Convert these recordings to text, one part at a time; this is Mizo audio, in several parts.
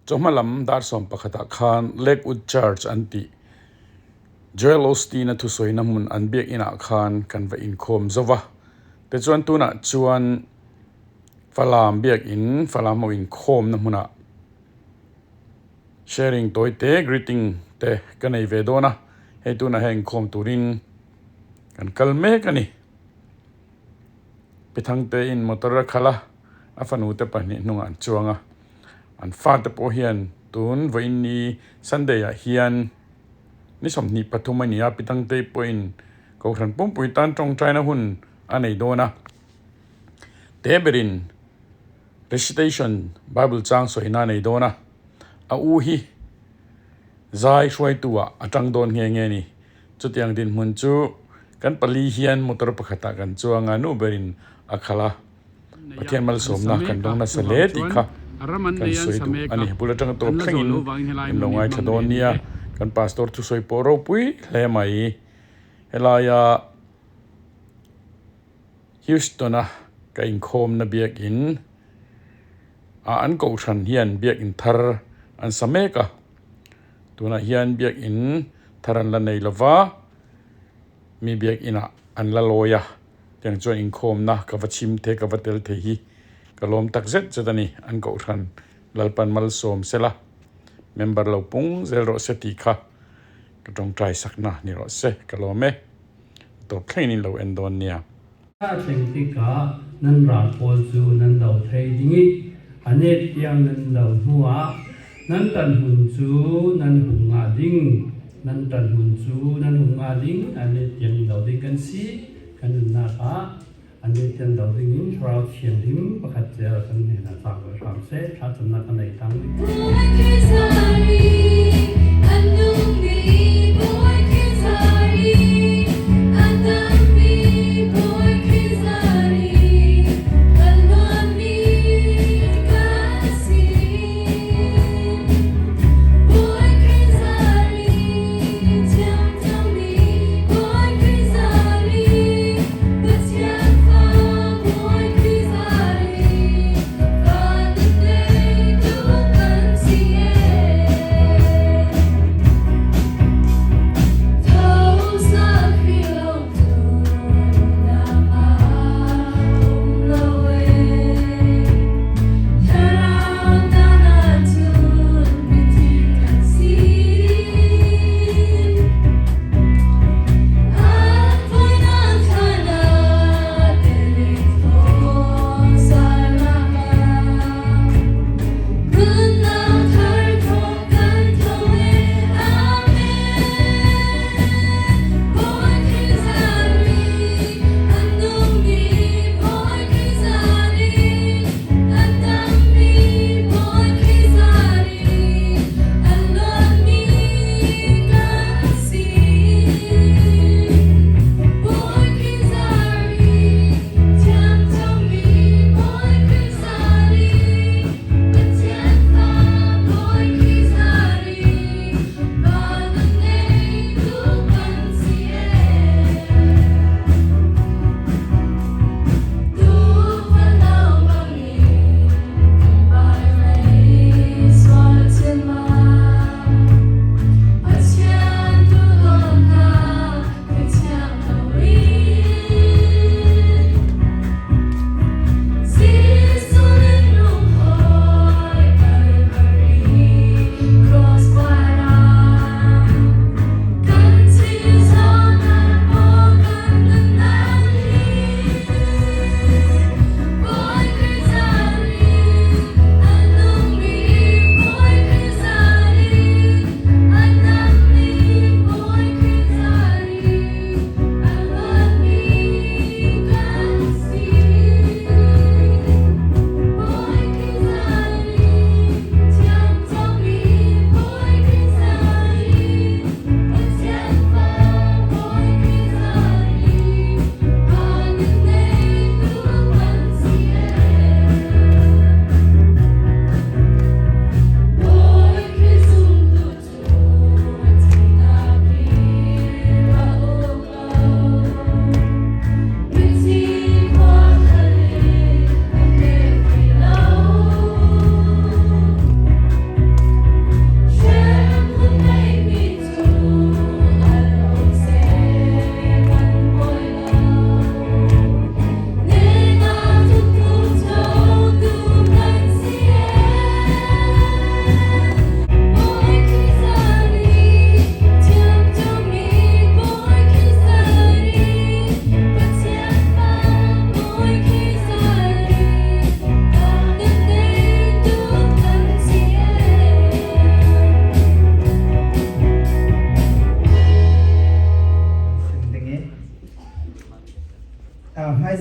Chawhma lam dar 11ah khan Lakewood Church an tih Joel Osteen-a thusawina hmun an biak inah khan kan va inkhawm zo va. Tichuan tunah chuan Falam biak in, Falam ho inkhawmna hmunah sharing tawi te, greeting te ka nei ve dawn a. Hei tunah hian inkhawm turin kan kal mek a ni. Pi Thangtein motor a khalh a, a fanute pahnih hnungah an chuang a. An fate pawh hian tun vawiin ni Sunday ah hian ni 23 a ni a, Pi Thangtei pawhin Kohhran pumpui tan tawngtaina hun a nei dawn a. Te berin recitation Bible chang sawina a nei dawn a, a u hi zai hruaitu ah a tang dawn nghe nghe a ni. Chutiang dinhmun chu kan pali hian motor pakhatah kan chuang a, nu berin a khalh a, Pathian malsawmna kan dawng nasa hle tih kha kan sawi duh a ni. Bul atanga tawp thlengin in lo ngaithla dawn nia, kan pastor thusawi pawh ropui hle mai. Helaia Houston-a ka inkhawmna biakin ah an kohhran hian biakin thar an sa mek a. Tunah hian biakin thar an la nei lo va, mi biakinah an la lawi a, tiang chuan inkhawmna ka va chhim thei, ka va tel thei hi ka lawm tak zet zet a ni. An kohhran Lalpan malsawm sela, member lo pung zel rawh se tih kha ka tawngtai sakna ni rawh se, ka lawm e. A tawp thlengin in lo en dawn nia. A thleng tikah nan ral pawl cu nan do thei ding i a net tiang nan do hnuah nan ṭanhmun cu nan hum ngah ding. Nan ṭanhmun cu nan hum ngah ding, a net tiang in do ding kan si. Kan nunnak ah a net tiang do dingin Thlarau Thianghlim pakhat cio kan hnenah cang ko hram seh. Thlacamnak kan ei cang.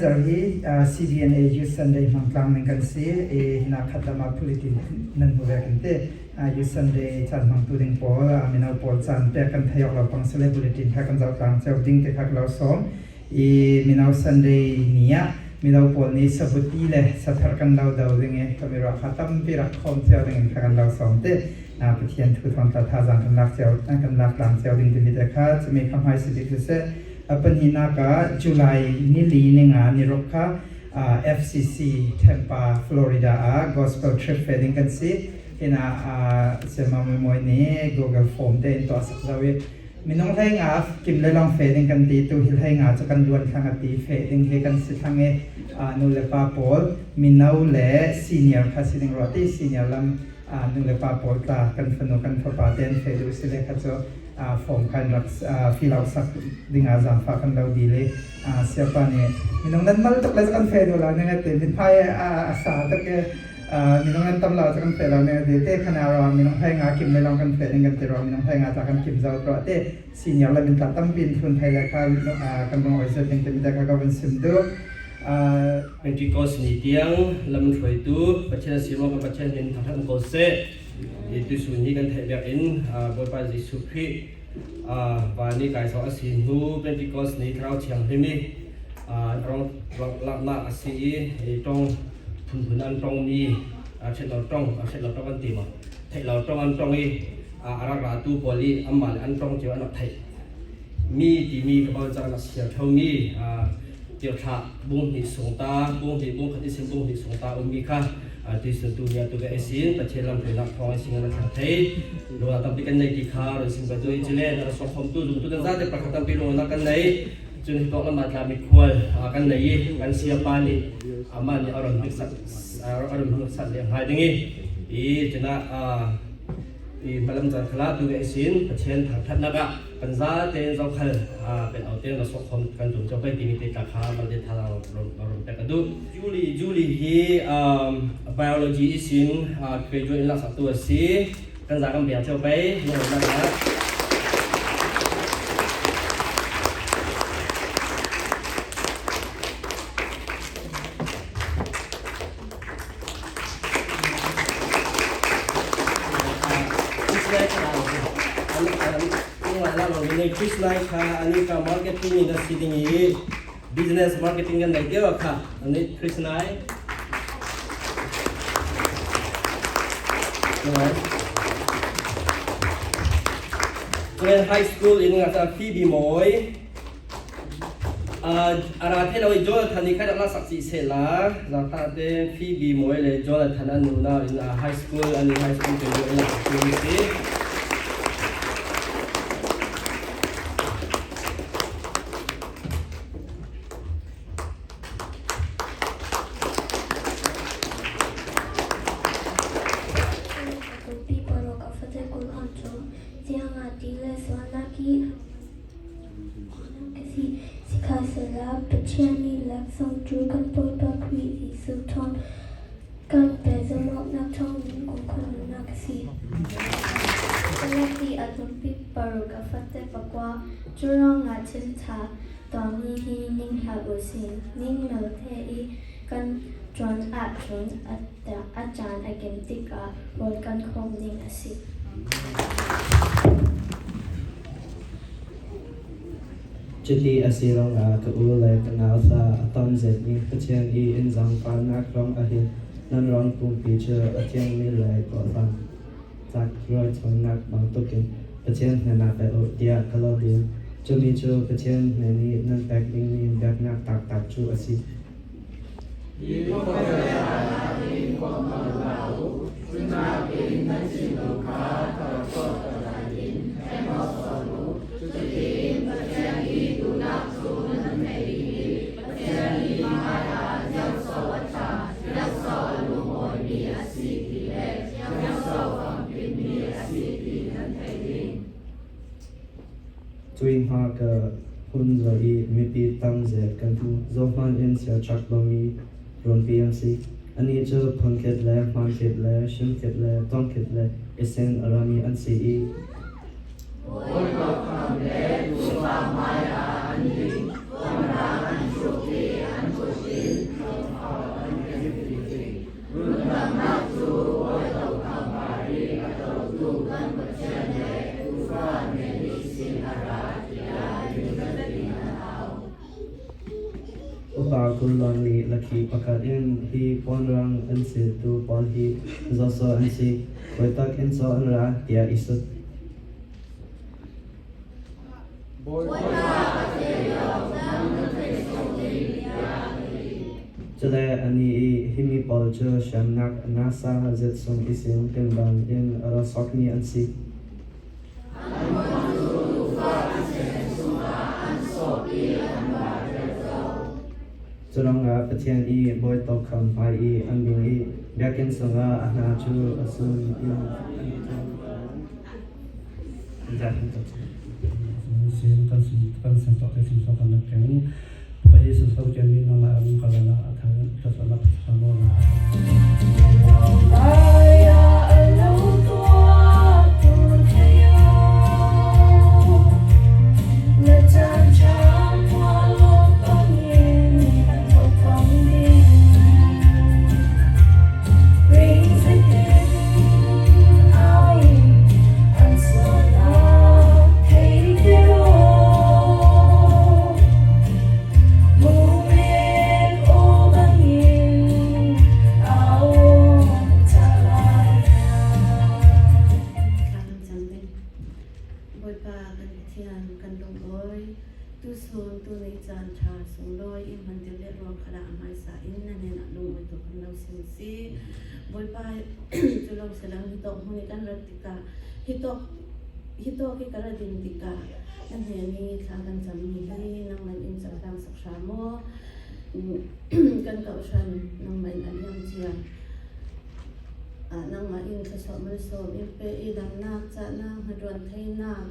Organizer hi CBNA Youth Sunday hmang tlang ning kan si i hina khat lam ah phulitin nan hmu ve kan ti. Youth Sunday caan hmangtu ding pawl mino pawl caan pek kan thei awk lo pang sile bulletin kha kan zoh tlang cio ding te kha ka lo sawm. I mino Sunday ni ah mino pawl nih sabuti le sathar kan lo do ding i ka miruah kha tampi rak khawm cio ding in kha kan lo sawm te. Pathian thu thawng tla thazaang kan lak cio kan lak tlang cio ding timi te kha cumi kha hmai si bik siseh. Pahnihnak ah July nili ninga niruk kha FCC Tampa, Florida ah gospel trip fe ding kan si. Hina Sayama Moi nih Google Form te in tuah sak zau i minung hlei nga kim le long fe ding kan ti tu hi hlei nga cu kan luan thlang a ti fe ding hi kan si thlang i nu le pa pawl mino le senior kha si ding rua ti senior lam nu le pa pawl tla kan fanu kan fapa te an fe duh si le kha cu form khan rak fill out sak dingah zaangfah kan lo dil i siapa nih minung nan mal tuk le kan fe duh lo ning ati mithmai a sa tuk i minung nan tam lo cu kan fe lo ning ati te khana ro minung hlei nga kim le long kan fe ding kan ti ro minung hlei nga ta kan kim zau ro te senior le min tla tampi in thlun thai le kha kan bang oi zet ding te mi te kha ka van sim du. Pentecost ni tiang lam hruaitu Pathian si maw kan Pathian min thangṭhat ko seh. Tuchun hi kan theih biak in Bawipa Jesuh Khrih van i kai a si hnu Pentecost ni Thlarau Thianghlim i rong laknak a si i tong phunphun an tongmi theih lo tong theih lo tong an ti maw theih lo tong an tong i a rak ratu pawl i anmah le an tong cio an rak theih mi timi ka bal cang a siar thomi tirthlah bung hnih sung ta bung hnih bung khat isin bung hnih sung ta ummi kha tuisun tu nia tu ve isin Pathian lam hruainak thawng isin an thlang thei lung tampi kan nei ti kha ron sim ba tu chile na sok khom tu zum tu kan zate pakhat tampi lung na kan nei cun hi tok lama tla mi khual kan nei i kan sia pa nih ama nih aron hnik sak aron hnik sak le ngai dingi i cuna i malam caan khala tu ve isin Pathian thangthatnak ah kan za tein zokhal pen au tein ra sok khom kan zum cho pai timi te tla kha mal te tha rom rom te ka du Julie Julie hi biology isin graduate in laksak tu asi kan za kan bia cheu pai no na na. Chris Lai kha ani ka marketing in a si ding i business marketing kan nei deuh kha ani Chris Lai Glen High School in nga ta Phoebe Moy A ra thei lo i Jonathan nih khan a sak chih sehla. Zaangfah te Phoebe Mawi le Jonathan an unau in high school an i high school graduate in a sak si. Tumpi paruk a fate kul an cu tiang ah ti le sualnak i Sihmanhsehlaw Pathian nih laksawng cu kan Bawipa Khrih Jesuh thawng kan pe zumhawknak thawngin kumkhua nunnak a si. Palek i a tlumpi paruk a fate pakua, cu ruangah thil ṭha tuahmi hi ning hlah u sih. Ning lo te i kan ṭuan ahcun a caan a kim tikah rawl kan khawm ding a si. Cuti a si ruangah ka u le ka nau hla a tam zetmi Pathian i inn zaangfahnak ram ahhin nan ram pumpi cu a thiangmi le kawhhran tlak raithawinak bantukin Pathian hnenah pe u tiah ka lo dil. Cumi cu Pathian hnen i nan pek dingmi biaknak taktak cu a si. Cui hma ka hun zoh i mipi tam zet kan hmu. Zohhmanh in siachak lomi rawnpi an si. Anih cu phunkip le hmankip le hrimkip le tawngkip le isen a rami an si i Upa Kulon nih lakhi pakhat in hi puanrang an siltu pawl hi zohsawh an si, khawitak in caw an ra tiah i sut. Cule anih i hi mi pawl cu hremnak nasa zet sung ihsin pingdang in a ra sawkmi an si. Cu ruangah Pathian i bawi tokham hmai i an ding i biakinn chungah a hna cu a sun in an ṭum. Bawipa kan Pathian kan lungawi tuchun tuni caan ṭha sunglawi i hman ding le ruang kha dah hmaisa in na hnenah lungawi tu kan lo sim si. Bawipa cu lo silang hi tawk hmun i kan rat tikah hi tawk hi tawk i ka ra din tikah na hnen i thla kan cammi hi nangmah in cohlang sak hram maw kan kohhran nangmah in a liam cia nangmah in thluachuah malsawm in pe i damnak cahnak hnaṭuan theinak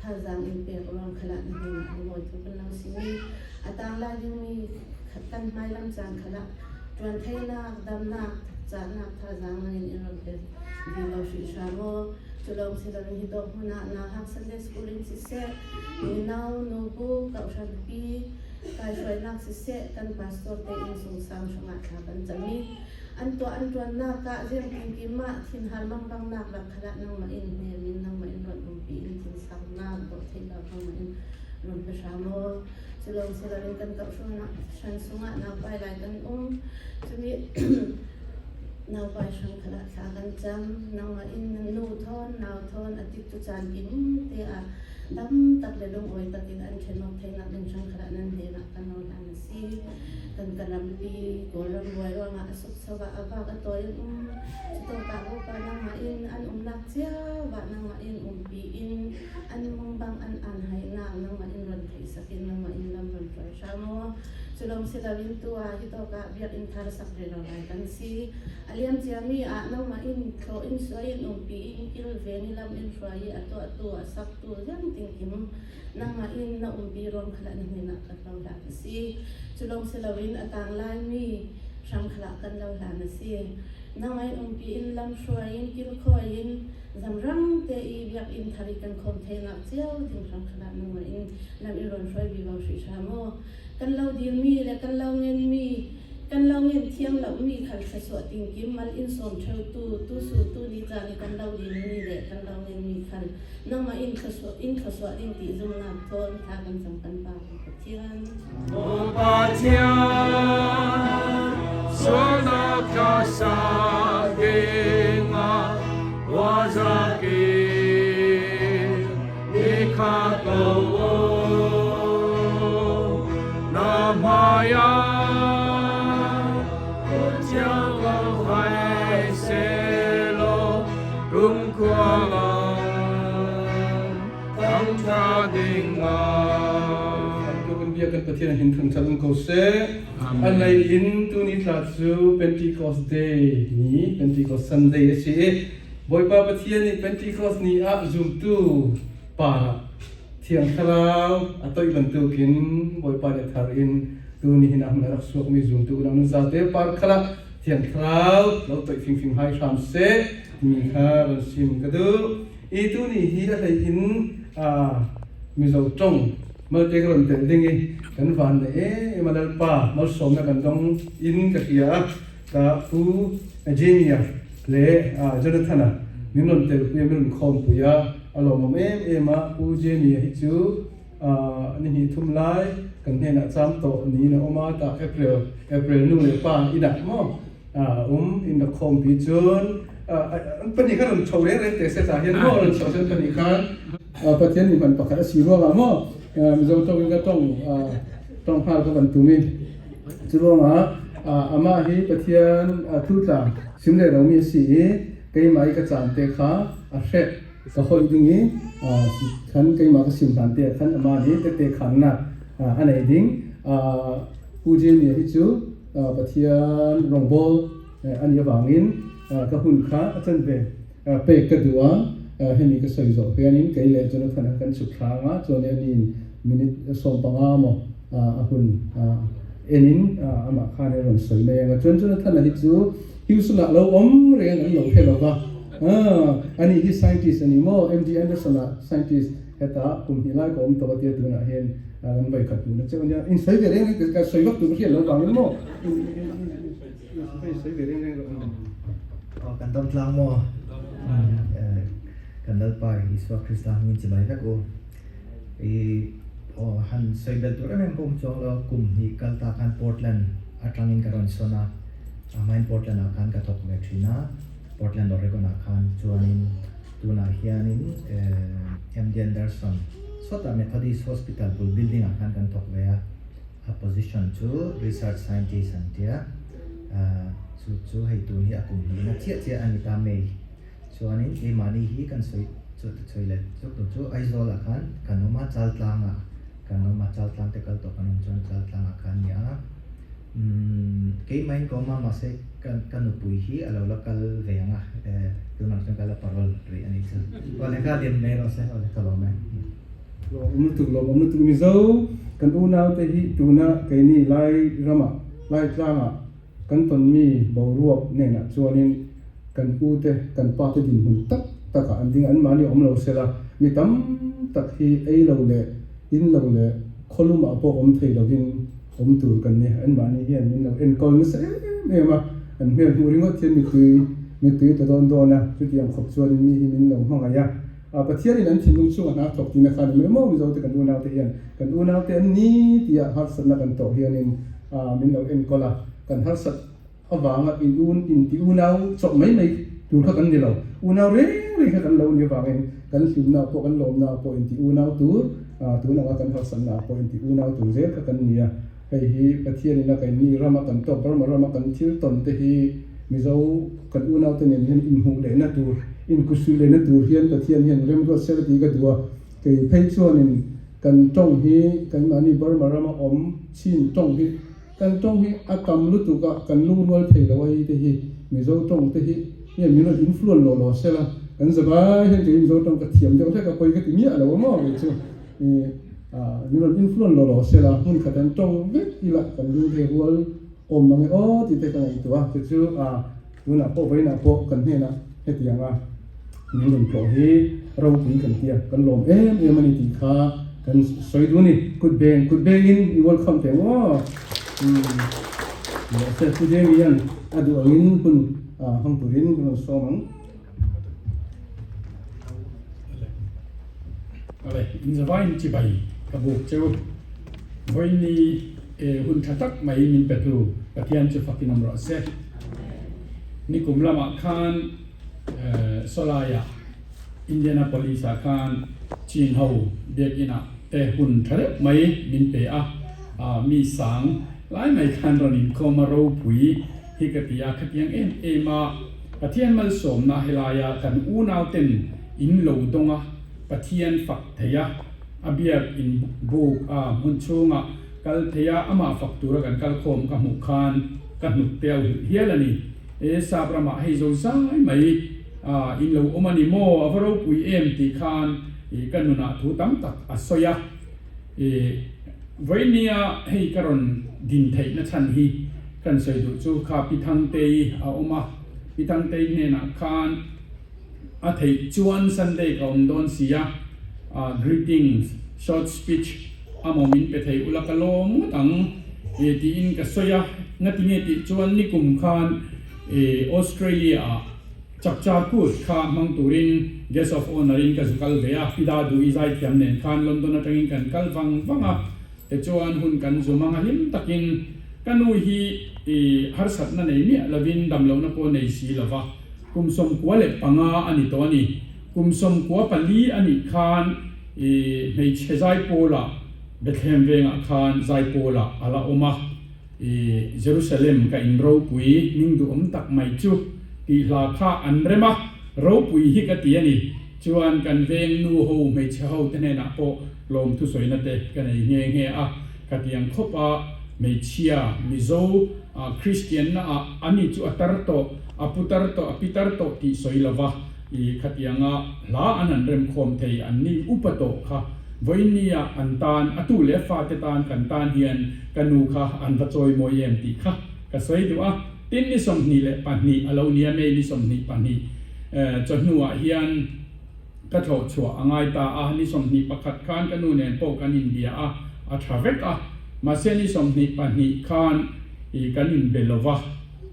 thazaang in pek ruang khalah na hnenah lungawi tu kan lo si a tang lai dingmi kan hmailam caan khalah ṭuan theinak damnak cahnak thazaang nangin in rak pe vi lo hrih hram aw cu lawng si loin hi dawh hmun ah na hak Sunday school in siseh mino nubu kohhran pi kaihruainak siseh kan pastor te in sungsang hrangah thla kan cam i An tuah an ṭuannak ah rianṭuan ah thinhar mangbangnak rak khat ah nangmah in hnem in nangmah in ron umpi in thinsaunak dawhtheihnak nangmah in ron pe hram aw. Cu lawng si loin kan kohhran sungah naupai lai kan um. Cumi naupai hrang khat ah thla kan cam. Nangmah in nu thawn, nau thawn a tik tu caan kim te ah dam tak le lungawi tak in an ṭhen awk theinak ding hrang khat ah nan hnenah kan nawl hlan a si. Kan ka rampi Kawlram buai ruangah a sukso ah a vak a tawi an um. Cutawkah Bawipa nangmah in an umnak cio ah nangmah in umpi in an mung bang an an hainak nangmah in ron theihsak in nangmah in lam ron hruai hram aw. Culawng si loin tu ah hi tawkah biakinn thar sak rero lai kan si. A liam ciami ah nangmah in thlawh in suai in umpi in kilven i lam in hruai i a tuahtu a saktu ziang tingkim nangmah in na umpi ruang khala na hnenah kan lo hlan a si. Cu lawng si loin a tang laimi hram khala kan lo hlan a si. Nangmah in umpi in lamhruai in kilkhawi in zamrang te i biakinn thar i kan khawm theinak cio ding hram khala nangmah in lam in rawn hruai bi bo hrih hram aw. Kan lo dirmi le kan lo ngenmi Kan lo ngen thiam lomi khal thluachuah tingkim mal in sawm ṭheutu tusu tu ni caan i kan lo dingmi le kan lo ngenmi khal nangmah in thluachuah in thluachuah ding ti zumnak thawn thla kan cam kan Pa kan Pathian. Pathian sualnak ka sa dingah wazaki ikha ko na maya Kan bia kan Pathian hin thangṭhat um ko seh. A lei in tuni thla cu Pentecost Day ni, Pentecost Sunday a si i Bawipa Pathian nih Pentecost ni ah zumtu pa Thiang Thlarau a toih bantukin Bawipa nih thar in tuni hin a hmun a rak suakmi zumtu unau nan zate par khalah Thiang Thlarau lo toih fingfing hai hram seh timi kha ron sim ka duh. I tuni hi a hlei in Mizo ṭong malte ka ron tel ding i kan van le e Lalpa malsawmnak kan dong in ka hria. Ka pu Jamie le Jonathan. Min rawn telpui a, min rawn khawmpui a, a lawmawm em em a. Pu Jamie-a hi chu ni hnih thum lai kan hnenah cham tawh niin a awm a, tah April, April nu leh pa inah maw a awm in la khawmpui chuan an pahnih khan rawn chho reng reng teh se tah hian maw rawn chho chuan pahnih khan Pathian mihman pakhat a si ruangah maw Mizo tawngin ka tawng tawng nghal ka van tum i chu ruangah amah hi Pathian thutla sim leh lomi a si i keimah i ka caan te kha a hrek ka hawih ding i khan keimah ka sim hlan te ah khan amah nih tete khannak a nei ding. Pu Jamie hi chu Pathian rawngbawl a nih avangin ka hun kha a chanve pek ka duh a, hemi ka sawi zawh hianin kei leh Jonathan a kan chhuk hrang a, chuan aniin minute 15 maw a hun enin amah khan a rawn sawi mai ang a, chuan Jonathan-a hi chu Houston-ah lo awm reng an lo hre lo va, ani hi scientist a ni maw, MD Anderson-a scientist hetah kum hnih lai ka awm tawh a tia tunah hian kan vawi khat hmuhna chauh a nia, in sawi ve reng reng ka sawi vak tur ka hriat lo vangin maw in sawi ve reng reng rawh ang. Aw kan dam tlang maw? Kan Lalpa Isua Krista hmingin chibai vek u. I aw han sawi belh tur em em ka awm chuang lo, kum hnih kal ta khan Portland atangin ka rawn sawn a, a hmain Portland ah khan ka thawk ve thin a, Portland Oregon ah khan chuanin tunah hianin MD Anderson sawtah Methodist Hospital bul building ah khan kan thawk ve a, a position chu research scientist an tia, chu chu hei tun hi a kum hnihna chiah chiah a ni ta mai. Chuanin keimahni hi kan sawi chu sawi leh chuk tur chu Aizawl ah khan kan awm a, Chaltlang ah kan awm a, Chaltlang te kal tawh kan awm chuan Chaltlang ah khan nia umm keimahin ka awm a mahse ka ka nupui hi a lo la kal ve ang a eh tunah chuan ka la parol rih a nih chu awle ka lian mai rawh se awle ka lawm e. Lawmawm lutuk lawmawm lutuk Mizo kan unaute hi tuna keini lai ramah lai tlangah Kan tawnmi boruak hnenah chuanin kan ute, kan pate dinhmun tak takah an ding a, anmahni awm lo sela, mi tam tak hi ei lo leh in lo leh khawlumah pawh awm thei lovin awm tur kan ni. Anmahni hian min lo enkawl nasa em em a, an hmel hmuh ringawt hian mittui mittui ta dawn dawn a, chutiang khawp chuanin mi hi min lo hmangaih a. Pathianin an thinlung chungah hna thawk tihna khan emaw emaw Mizote kan unaute hian kan unaute an ni tia harsatna kan tawh hianin min lo enkawl a, kan harsat avanga in un inti unau chawp mai mai tur kha kan ni lo, unau reng reng kha kan lo ni avangin kan hlimna pawh kan lawmna pawh inti unau tur tun anga kan harsatna pawh inti unau tur zel kha kan ni a, hei hi Pathianin a keini rama kan tawp Burma rama kan thil tawn te hi Mizo kan unaute nen hian inhmuh lehna tur, inkusuih lehna tur hian Pathian hian remruat sel tih ka duh a, kei phei chuanin Kan tawng hi keimahni Burma rama awm chin tawng hi kan tawng hi a tam lutuk a, kan lungrual thei lo a hei te hi Mizo tawng te hi nge min rawn influence lawh lawh sela kan zavai hian kei Mizo tawng ka thiam deuh hlek a pawi ka ti miah lo a maw kei chu ih min rawn influence lawh lawh sela hmun khat an tawng vek ila kan lung thei rual awm ang e aw tih te ka ngaihtuah a chu chu tunah pawh vawiinah pawh kan hnenah hetiang a. Min rawn tlawh hi ropui kan tia, kan lawm em em a ni tih kha kan sawi duh a ni. Kut beng, kut bengin i welcome teh maw? Umm, mahse Pu Jamie-a'n a duh angin hun hmang turin kan rawn sawm ang. Awle, inzavain chibai ka buk cheu. Vawiini hun tha tak mai min petu Pathian chu fakin awm rawh se. Nikum lamah khan Sawlaiah Indianapolis ah khan Chin ho biakinn ah te hun tha deuh mai min pe a, mi sang lai mai khan rawn inkhawm a ropui hi ka ti a, khatiang em em a Pathian malsawmna helaia kan unau ten in lo dawng a, Pathian fak thei a, a biak in buk a hmun chhungah kal thei a, amah fak tura kan kal khawm ka hmuh khan ka hnuk te a ulh hial a ni. E sap ramah hei zo zai mai a in lo awm a ni maw? A va ropui em tih khan i ka nunah thu tam tak a sawi a. I vawinia hei ka rawn din theihna chhan hi kan sawi duh chu kha Pi Thangtei a awm a. Pi Thangtei hnenah khan a theih chuan Sunday ka awm dawn si a, greetings, short speech a maw min pe thei ula ka lawm ngawt ang e tiin ka sawi a, ngatinge tih chuan nikum khan e Australia ah. Chapchar Kut kha hmang turin Guest of Honour in ka zu kal ve a, Pi Daduhi zaithiam nen khan London atangin kan kal vang vang a, tichuan hun kan zu mang a hlim takin ka nu hi i harsatna nei miah lovin damlohna pawh nei si lova, kum 95 a ni tawh a ni. Kum 94 a nih khan i hmeichhe zaipawlah Bethlehem vengah khan zaipawlah a la awm a. I Jerusalem ka in ropui hming duhawm tak mai chu tih hla kha an rem a, ropui hi ka ti a ni. Chuan kan veng nu ho hmeichhe ho te hnenah pawh lawm thusawina te ka nei nghe nghe a, ka ti ang khawp a, hmeichhia Mizo Kristian na ah ani chu a tar tawh, a pu tar tawh, a pi tar tawh tih sawi lova i khatianga hla an han rem khawm thei an ni upa tawh kha. Vawiinnia an tan, a tu leh a fate tan kan tan hian ka nu kha an va chawi mawi em tih kha ka sawi duh a. Tin ni 22 a lo nia May ni 22 chawhnuah hian ka thlawh chhuah a ngai ta a, ni 21 khan ka nu nen pawh kan inbia a, a tha vek a. Mahse ni 22 khan i kan inbe lo va,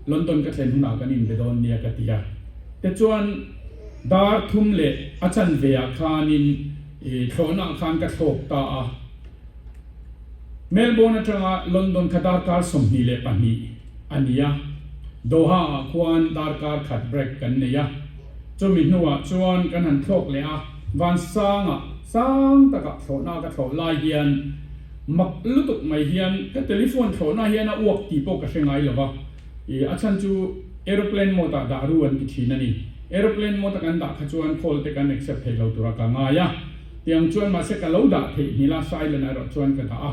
London ka thlen hunah kan inbe dawn nia ka ti a. Tichuan dar thum leh a chanve ah khanin I thlawhnaah khan ka thlawk ta a. Melbourne atanga London kha darkar 22 a ni a. Doha-ah khuan darkar khat break kan nei a. Chumi hnuah chuan kan han thlawk leh a, van sangah sang takah thlawhna ka thlawh lai hian mak lutuk mai hian ka telephone thlawhna hian a uak tih pawh ka hre ngai lo va. I a chhan chu aeroplane mode ah dah ru an ti thin a ni. Aeroplane mode a kan dah kha chuan call te kan accept thei lo tura ka ngai a. Tiang chuan mahse ka lo dah theih nghilh a, silent ah erawh chuan ka dah a.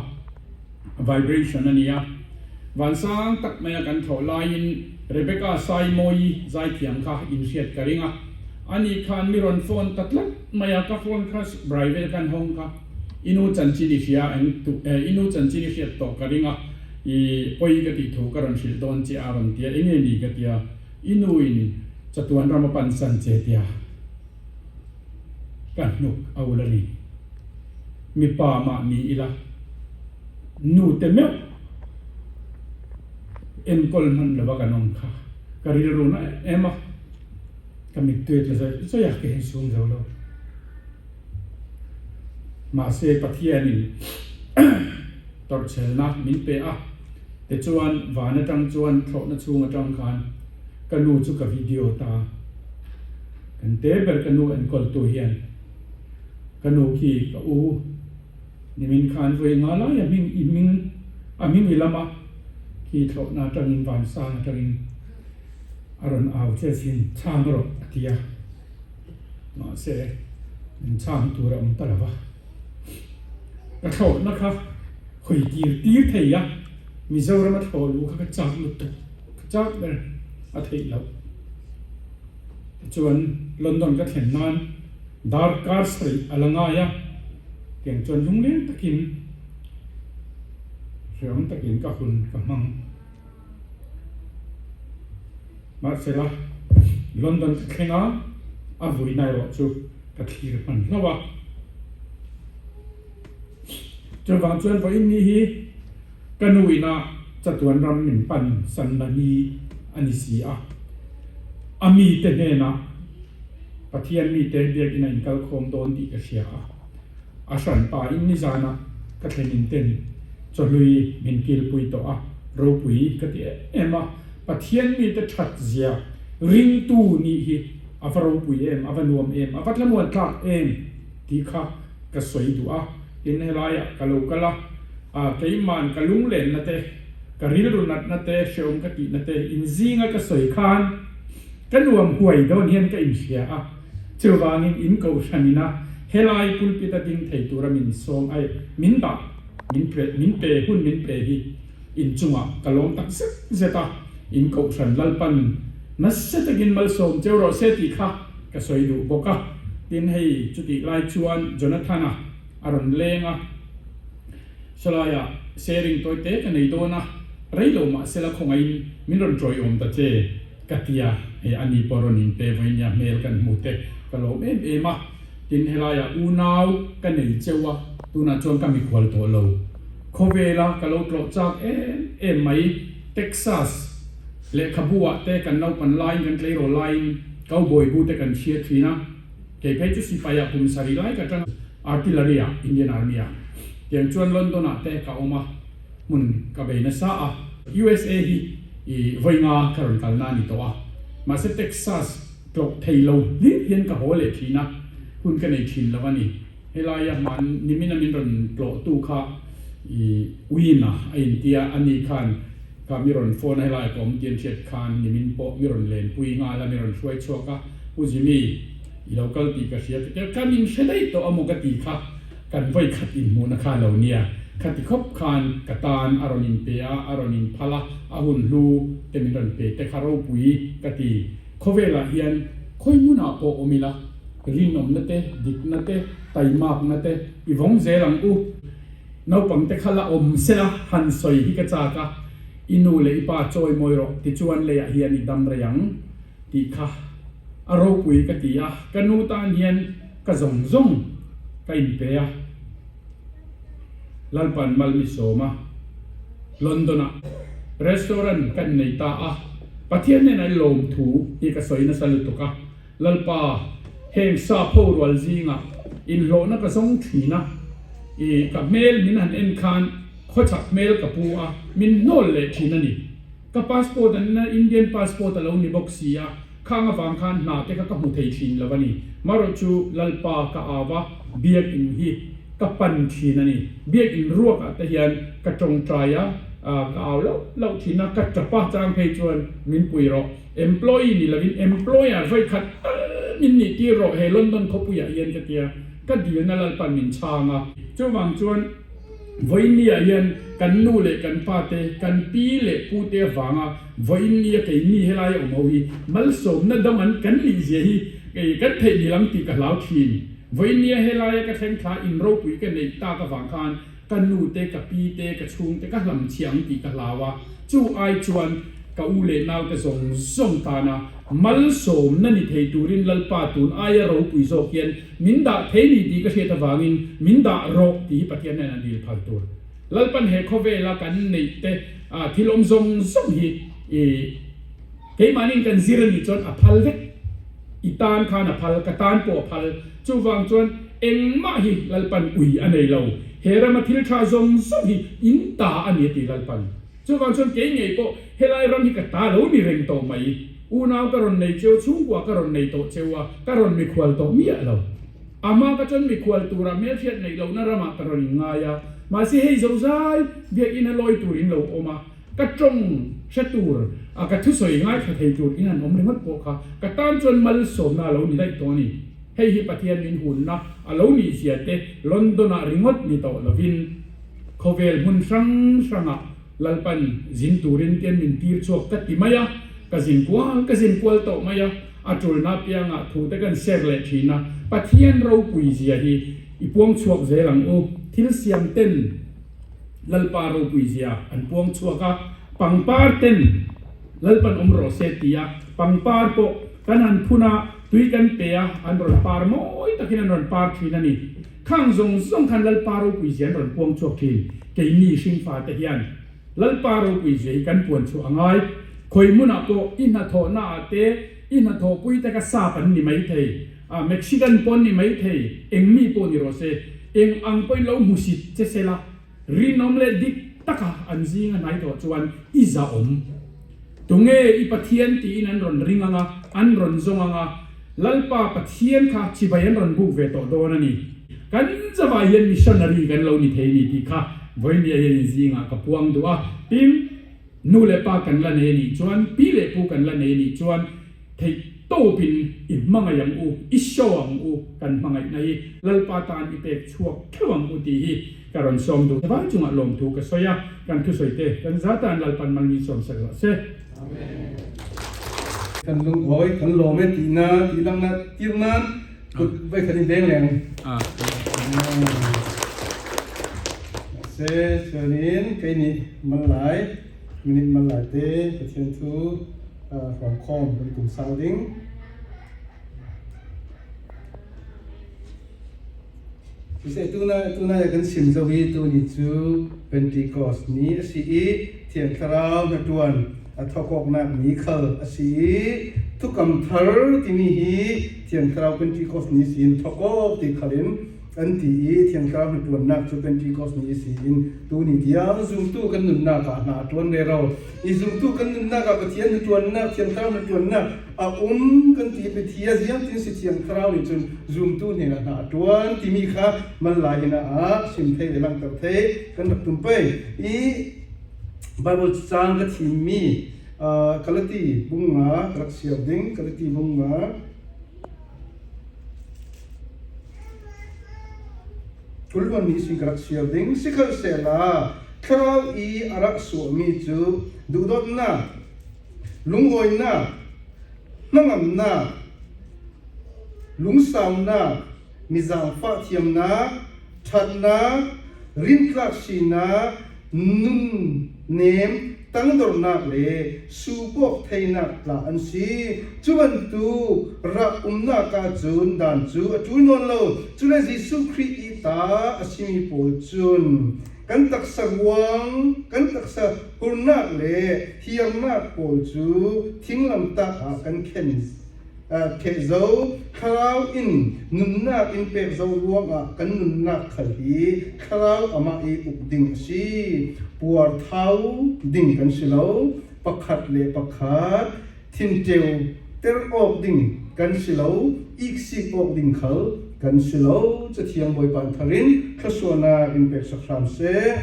Vibration a ni a. Van sang tak mai a kan thlawh laiin Rebecca Saimawi zaithiam kha inhriat ka ring a. Ani khan mi rawn phone ta tlat mai a, ka phone kha private khan hawng kha. I nu chanchin i hria eng tu eh i nu chanchin i hriat tawh ka ring a, i pawi ka tih thu ka rawn hrilh dawn che a rawn tia enge ni ka tia, i nu in chatuan ram a pan san che tia ka hnuk a ul a ni. Mipa mah ni ila nu te meuh enkawl hman lova kan awm kha ka rilru na em a, ka mittui tla zawih zawih a ka insum zo lo. Mahse Pathianin tawrhchhelna min pe a, tichuan van atang chuan thlawhna chhung atang khan ka nu chu ka video ta. Kan te ber ka nu enkawltu hian ka nu khi ka u nimin khan vawi nga lai a hming i hming a hming i lam a, khi thlawhna atangin van sang atangin a rawn au che sin chhang rawh a ti a. Mahse, min chhang tur a awm ta lo va. Ka thlawhna kha hawi tir tir thei a, Mizorama thlawh luh kha ka chak lutuk, ka chak ber a theih loh. Tichuan, London ka thlen nan darkar sarih a la ngai a, tiang chuan lungleng takin, hreawm takin ka hun ka hmang. Mahsela, London ka thleng a, a vuina erawh chu ka thlir hman hlauh a. Chuvang chuan vawiin ni hi ka nu ina chatuan ram min pan sanna ni a ni si a. A mite hnenah Pathian mite biakina inkalkhawm dawn tih ka hria a. A hran pa in nizanah ka thlenin ten chawhlui min kilpui tawh a, ropui ka ti em a, Pathian mite that zia ringtu nih hi a va ropui em, a va nuam em, a va thlamuan tlak em tih kha ka sawi duh a, tin helaiah ka lo kal a, keiman ka lunglenna te, ka rilru natna te, hreawm ka tihna te inzinga ka sawi khan ka nuam huai dawn hian ka inhria a. Chuvangin in kohhran ina helai pulpit a ding thei tura min sawm ai min dah min pe min pe hun min pe hi in chungah ka lawm tak zet zet a, in kohhran Lalpan nasa takin malsawm cheu rawh se tih kha ka sawi duh bawk a. Tin hei chutih lai chuan Jonathana a rawn leng a, Sawlaiah sharing tawi te ka nei dawn a, rei lo mahsela khawngaihin min rawn tawiawm ta che. Ka ti a, hei a ni pawh rawn inpe vawi nia hmel kan hmu te ka lawm em em a, tin helaiah unau ka nei cheu a, tunah chuan ka mikhual tawh lo. Khawvela ka lo tlawh chak em em mai, Texas lehkhabu ah te kan naupan laiin kan tleirawl laiin. Cowboy bu te kan hria thin a, kei phei chu sipai ah kum sarih lai ka tang Artillery ah Indian Army ah tiang chuan London ah te ka awm a, hmun ka bei nasa a. USA hi i vawi nga ka rawn kal na a ni tawh a, mahse Texas tlawh thei lo hlir hian ka haw leh thin a, hun ka nei thin lo a ni. Helaia hman nimina min rawn tlawhtu kha i Win-a a intia, ani khan kha mi rawn phone a helaiah ka awm tih an hriat khan nimin pawh mi rawn lenpui nghal a, mi rawn hruai chhuak a, Pu Jimmy i lo kal tih ka hria ka ti a, kan inhre daih tawh a maw ka ti kha kan vawi khat inhmuhna kha a lo nia, khati khawp khan ka tan a rawn inpe a, a rawn inphal a, a hun hlu te min rawn pe te kha ropui ka ti. Khawvelah hian khawi hmunah pawh awm ila, rinawmna te, dikna te, taimakna te i vawng zel ang u. Naupang te kha la awm sela han sawi hi ka chak a, i nu leh i pa chawi mawi rawh tichuan leiah hian i dam rei ang tih kha a ropui ka ti a, ka nu tan hian ka zawng zawng ka inpe a. Lalpan Malmi sawma London-ah restaurant kan nei ta a, Pathian hnenah i lawm thu hi ka sawi nasa lutuk a, Lalpa, heng sap ho rual zingah inhlawhna ka zawng thin a, i ka hmel min han en khan khawchhak hmel ka pu a, min hnawl leh thin a ni. Ka passport an ina Indian passport a lo ni bawk si a, khang avang khan hna te kha ka hmu thei thin lo a ni. Marawh chu Lalpa ka au a, biakinn hi ka pan thin a ni. Biakinn ruakah te hian ka tawngtai a, ka au loh loh thin a, ka tap a chang phei chuan min pui rawh. Employee ni lovin employer vawi khat tal min nih tir rawh he London khawpuiah hian ka tia, ka dilna Lalpan min chhang a. Chuvang chuan. Vawiinniah hian kan nu leh kan pa te, kan pi leh pu te avanga vawiinnia keini helaia awm ho hi malsawmna dang an kan nih zia hi kei kan theih ni lam tih ka hlau thin. Vawiinnia helaia ka thleng thla in ropui ka neih tak avang khan ka nu te, ka pi te, ka chhung te ka hlam chhiah ang tih ka hlau a, chu ai chuan ka u leh nau te zawng zawng tana malsawmna ni thei turin Lalpa tun aia ropui zawk hian Min dah thei ni tih ka hriat avangin min dah rawh tih hi Pathian nen a dil phal tur. Lalpan he khawvela kan neih te thil awm zawng zawng hi i keimahniin kan zir a nih chuan a phal vek. I tan khan a phal, ka tan pawh a phal. Chuvang chuan engmah hi Lalpan ui a nei lo. He rama thil tha zawng zawng hi in ta a ni a ti Lalpan. Chuvang chuan kei ngei pawh helai ram hi ka ta lo ni reng tawh mai. Unau ka rawn nei cheu, chhungkua ka rawn nei tawh cheu a, ka rawn mikhual tawh miah lo. A hma ka chuan mikhual tura hmelhriat neih lohna ramah ka rawn inngai a, mahse hei zozai biakinn a lawi tur in lo awm a, ka tawng hre tur a ka thusawi ngaithla thei tur in han awm ringawt pawh kha ka tan chuan malsawmna a lo ni daih tawh a ni. Hei hi Pathian min hunna a lo nih zia te London-ah ringawt ni tawh lovin, Khawvel hmun hrang hrangah Lalpan zin turin tian min tir chhuak ka ti mai a, ka zin kual ka zin kual tawh mai a, a tulna apiangah thu te kan share leh thin a, Pathian ropui zia hi i puang chhuak zel ang u. Thil siam ten Lalpa ropui zia an puang chhuak a, pangpar ten Lalpan awm rawh se ti a, pangpar pawh kan han phun a, tui kan pe a, an rawn par mawi takin an rawn par thin a ni. Khang zawng zawng khan Lalpa ropui zia an rawn puang chhuak thin. Keini hringfa te hian Lalpa ropui zia hi kan puan chhuah a ngai. Khawi hmunah pawh i hnathawhna ah te, i hnathawhpui te kha sap an ni mai thei, ah Mexican pawh an ni mai thei, eng mi pawh ni rawh se, eng ang pawhin lo hmusit che sela, rinawm leh dik taka an zinga hnai tawh chuan i zahawm. Tunge i Pathian tiin an rawn ring ang a, an rawn zawng ang a, Lalpa Pathian kha chibai an rawn buk ve tawh dawn a ni. Kan zavai hian missionary kan lo ni thei a ni tih kha vawinia hian in zingah ka puang duh a. Tin, nu leh pa kan la nei a nih chuan, pi leh pu kan la nei a nih chuan theih tawpin i hmangaih ang u, i show ang u kan hmangaihna hi Lalpa tan i pek chhuak theuh ang u tih hi Ka rawn sawm duh vai chungah lawmthu ka sawi a, kan thusawi te kan za tan Lalpan Malmi sawm sak rawh se. Kan lunghawi kan lawm e tihna tih langna tir nan kut vei khat in veng leng. Mahse chuanin kei nih mal lai minute mal lai te Pathian thu hrawmkhawm kan tum sang ding. Siseh tuna tunai ah kan chim zo hi tuni cu Pentecost ni a si i Thiang Thlarau hnaṭuan a thawk awknak ni khal a si i Thukam thar timi hi Thiang Thlarau Pentecost ni siin thawk awk ti khal in an ti i Thiang Thlarau hnaṭuannak cu Pentecost ni si in tuni tiang zumtu kan nunnak ah hna a ṭuan rero. I zumtu kan nunnak ah Pathian hnaṭuannak, Thiang Thlarau hnaṭuannak a um kan ti i Pathian ziangtin si Thiang Thlarau nih cun zumtu hnenah hna a ṭuan timi kha mal lai hin ah sim thei le langhter thei kan rak tum pei. I Bible caang ka thimmi Galati bunga ka rak siar ding Galati bunga kulvan ni sin ka rak siar ding sikhalsehla thlarau i a rak suahmi cu duhdawtnak lungawinak hnangamnak lungsaunak mizaangfah thiamnak ṭhatnak rintlak sinak nun nem tangdornak le supawk theinak tla an si. Cu bantuk rak umnak ahcun dan cu a ṭul nawn lo. Cule Jesuh Khrih i ta a simi pawl cun kan taksa ruang, kan taksa hurnak le hiarnak pawl cu thinglamtah ah kan khen Thehzo thlarau in nunnak in pek zo ruangah kan nunnak khal hi thlarau amah i uk ding a si. Puarthau ding kan si lo. Pakhat le pakhat thinṭeu ter awk ding kan si lo. Iksik awk ding khal kan si lo. Cathiang Bawipa thar in thluasuanak in pek sak hram seh.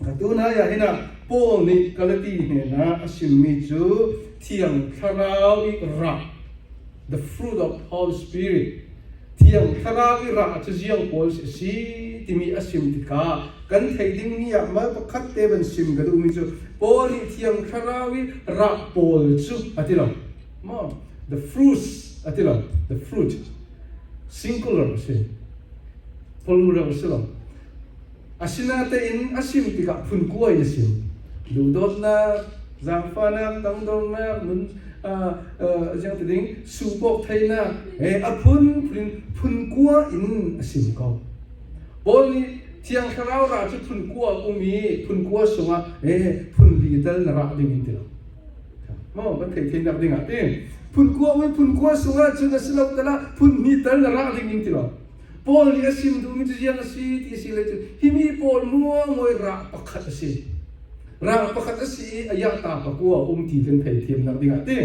Atu nai ah hin ah Paul nih Galati hnenah a simmi cu Thiang Thlarau i rah, the fruit of Holy Spirit, Thiang Thlarau i rah cu ziang pawl a si timi a sim tikah kan theih dingmi ah mal pakhat te van sim ka duhmi cu Paul nih Thiang Thlarau i rah pawl cu a ti lo. Maw? The fruits a ti lo. The fruit. Singular a si. Plural a si lo. Asinain a sim tikah phun kuai a sim. Duhdawtnak, zaangfahnak, tangdornak, nun ziang ti ding, supawk theinak he a phun phun phun kua in a sim ko. Paul nih Thiang Thlarau ra cu phun kua um i phun kua sungah phun li tal na rah ding in ti lo. Maw kan thei theinak ding ah ti. Phun kua um i phun kua sungah cun a si lo tala phun hnih tal na rah ding in ti lo. Paul nih a sim duhmi cu ziang a si ti a si le cu himi pawl muangmawi rah pakhat a si. Rah pakhat a si i a yahta pakua a um ti kan theithiamnak dingah ti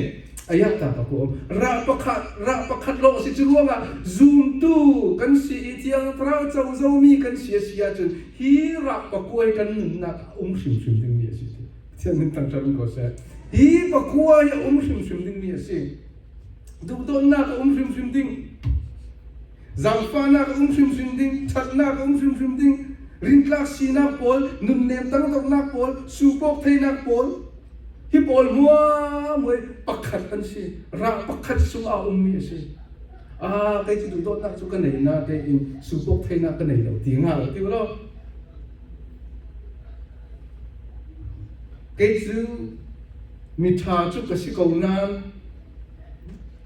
a yahta pakua um. Rah pakhat rah pakhat lawng a si cu ruangah zumtu kan si i Thiang Thlarau cozomi kan si a si ahcun hi rah pakua hi kan nunnak ah um hrimhrim dingmi a si ti. Pathian min thangṭhat um ko seh. Hi pakua hi a um hrimhrim dingmi a si. Duhdawtnak a um hrimhrim ding. Zaangfahnak a um hrimhrim ding, ṭhatnak a um hrimhrim ding, rintlak sinak pawl, nunnem tangdornak pawl, supawk theinak pawl, hi pawl hmuamhmuai pakhat an si. Rah pakhat sungah a ummi a si. Ah, kei cu duhdawtnak cu ka nei na tein supawk theinak ka nei lo ti hnga lo ti law. Kei cu miṭha cu ka si ko nain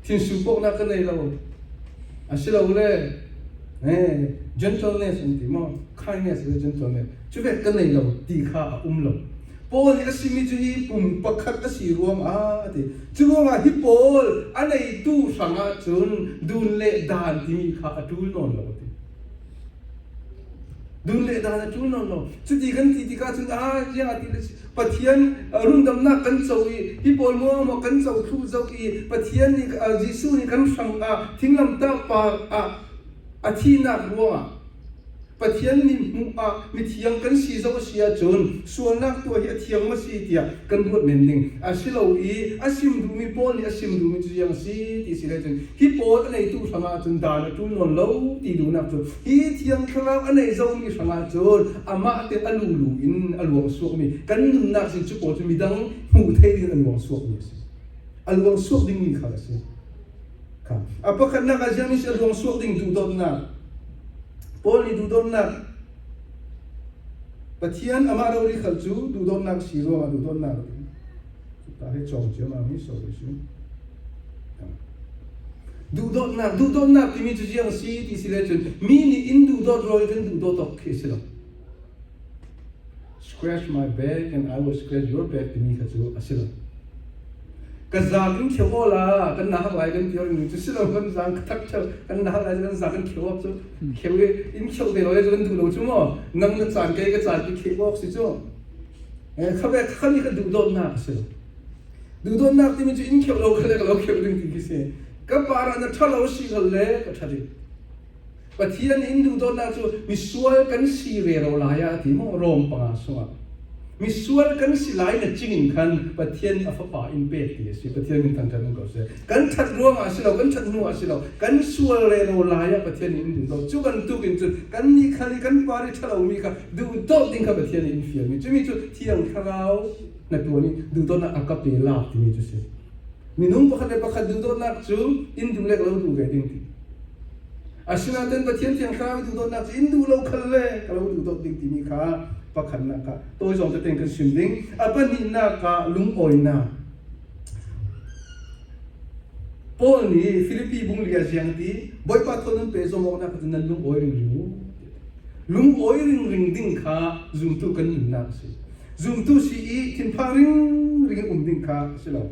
Thinsupawknak ka nei lo. Asilole gentleness an ti maw? Kindness le gentleness. Cu vek ka nei lo ti kha a um lo. Paul nih a simi cu hi pum pakhat a si ruangah a ti. Cu ruangah hi Paul a neitu hrangah cun dun le dan timi kha a ṭul nawn lo a ti. Dun le dan a ṭul nawn lo. Cuti kan ti tikah cun ah ziang ah ti le Pathian rundamnak kan co i hi pawl maw maw kan co thlu zau i Pathian nih Jesuh nih kan hrang ah thinglamtah par ah a thihnak ruangah Pathian nih hmuh ah mithiang kan si zau a si ahcun sualnak tuah hi a thiang ma si tiah kan ruat men ding a si lo i a sim duhmi Paul nih a sim duhmi cu ziang a si ti si le cun hi pawl a neitu hrangah cun dan a ṭul nawn lo ti duhnak cu hi Thiang Thlarau a nei zomi hrangah cun amah te a lulu in a luang suakmi kan nunnak sin cu pawl cu midang hmuh thei ding an luang suakmi a si a luang suak dingmi kha a si kha a pakhatnak ah ziang a luang suak ding duhdawtnak Paul nih duhdawtnak Pathian amah rori khal cu duhdawtnak si ruangah duhdawtnak ta he cawng ciammam hi sorry si duhdawtnak duhdawtnak timi cu ziang si ti si le cun mi nih in duhdawt ruang in kan duhdawt awk khi si lo scratch my back and I will scratch your back timi kha cu a si lo. Ka zaang in kheu aw la kan na hak lai kan ti ring cu si lo kan zaang thak cheu kan na hak lai kan zaang kan kheu awk cu kheu i in kheu ve lo le cu kan duh lo cu maw nang na caan kei ka caan ki kheu awk si cu kha ve kha mi ka duh dawtnak a si lo duh dawtnak timi cu in kheu lo kha le ka lo kheu ding ti khi si ka para na ṭha lo si hal le ka ṭha ding Pathian in duhdawtnak cu misual kan si rero lai ah a ti maw Rom panga sungah misual kan si lai na cing in khan Pathian a fapa in pek ti a si. Pathian min thangṭhat um ko seh. Kan ṭhat ruangah si lo, kan ṭhat hnu ah si lo, kan sual rero lai ah Pathian in duhdawt. Cu bantuk in cun kan nih khal i kan par i ṭhalomi kha duhdawt ding kha Pathian in fialmi cumi cu Thiang Thlarau na tuan i duhdawtnak a ka pe lak timi cu si. Minung pakhat le pakhat duhdawtnak cu in duh le ka lo duh ve ding ti. Asinain Pathian Thiang Thlarau i duhdawtnak cu in duh lo khal le ka lo duhdawt ding timi kha pakhatnak ah tawi zong tete kan sim ding. A pahnihnak ah lungawinak. Paul nih Filipi bung li a ziang ti Bawipa thawn nan pe zawm awknak cu nan lungawi ringring u. Lungawi ringring ding kha zumtu kan nunnak a si. Zumtu si i thinphang ringring in um ding kha a si lo.